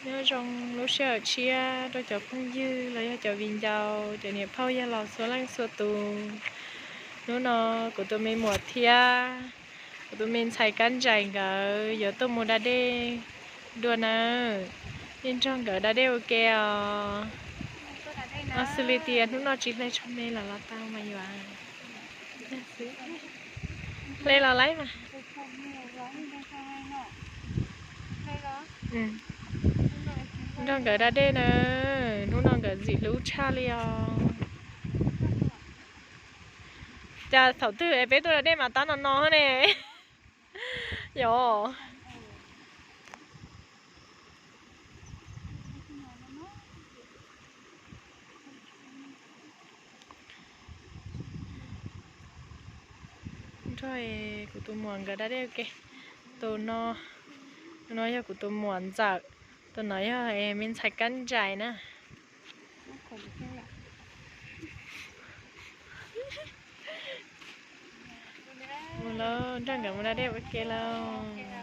Nyob zoo lub sij hawm tshiab rau cov phooj ywg los yog cov viv ncaus, cov niam phauj yawg laus txhua leej txhua tus. Hnub no kuv tus me muam thiab kuv tus me ntxhais Kab Ntsais nkawd yuav tuaj mus da dej dua nawb. Nej nrog nkawd da dej ua ke os. Xws li tias hnub no tsis hle tsho me los los tau mas yuav hle los laib mas. Nrog nkawd da dej na, hnub no nkawd ntxim hlub tshaj li os. Cas thaum twg es peb tuaj da dej mas tab no no ne. Yog. Nrog kuv tus muam nkawd da dej ua ke. Tus no, tus no yog kuv tus muam ntxawm, tus no yog me ntxhais Kab Ntsais na. Mus lauj, nrog nkawd mus da dej ua ke lauj.